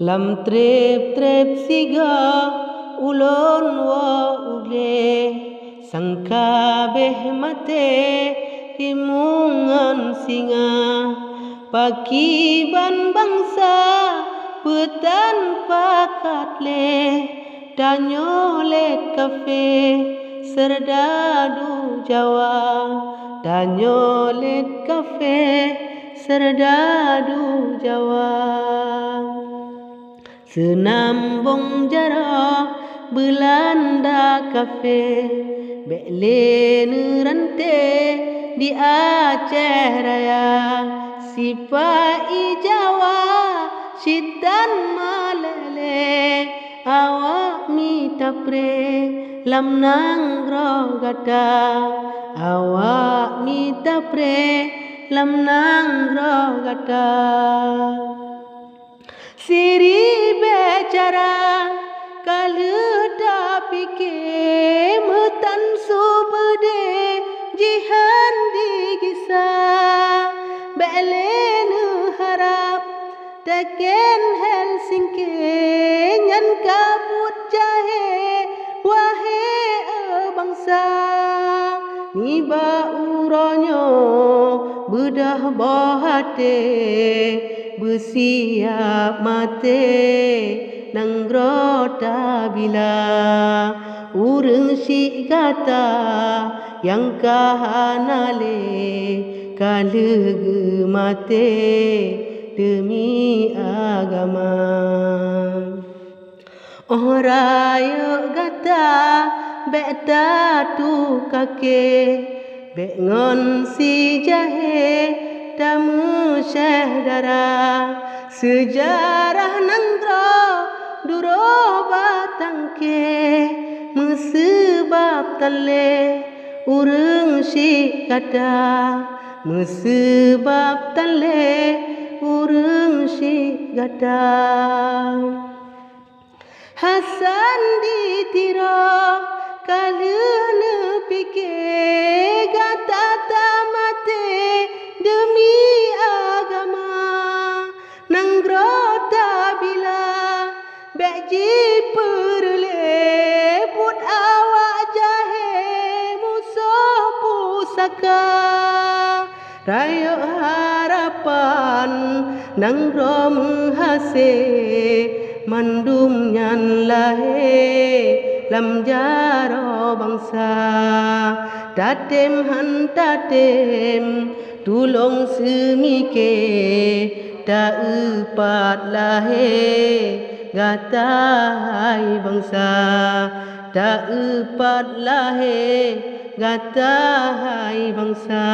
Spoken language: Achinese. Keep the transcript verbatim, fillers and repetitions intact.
Lam treb-treb sigoe ulôn woe u glé, sangka béh maté timungon singa. Pakriban bansa peutan pakat lé, tanyoe lét kafé seurdadu Jawa, tanyoe lét kafé seurdadu Jawa. Seunambong jaroe Beulanda kafé, bék lé neuranté di Aceh Raya. Sipa-i Jawa sitan malée lé, awak mita pré lam nanggroe gata, awak mita pré lam nanggroe gata. Siribée cara ka lheueh tapike, meutan su beudé jihan digisa. Bék lé neuharab teuken Helsinki nyan ka buet jahé, wahé bansa. Nibak uroe nyoe beudôh boh até, beusiab maté nanggroe tabila. Ureuëng syiek gata nyang ka hana lé, ka lheueh geumaté deumi agama. Óh rayeuk gata bék tatukaké, bék ngon sijahé tameusyedara. Seujarah nanggroe duroe batangké, meuseubab tan lé ureuëng syiek gata, meuseubab tan lé ureuëng syiek gata. Hasan di Tiro ka lheueh neupike, gata tamaté deumi agama. Nanggroe tabila bék jipeureulée buet awak jahé musoh pusaka. Rayeuk harapan nanggroe meuhasé, mandum nyan lahé lam jaroe bansa. Tatem han tatem tulông seumike, ta-eupat lahé gata hai bansa, ta-eupat lahé gata hai bansa.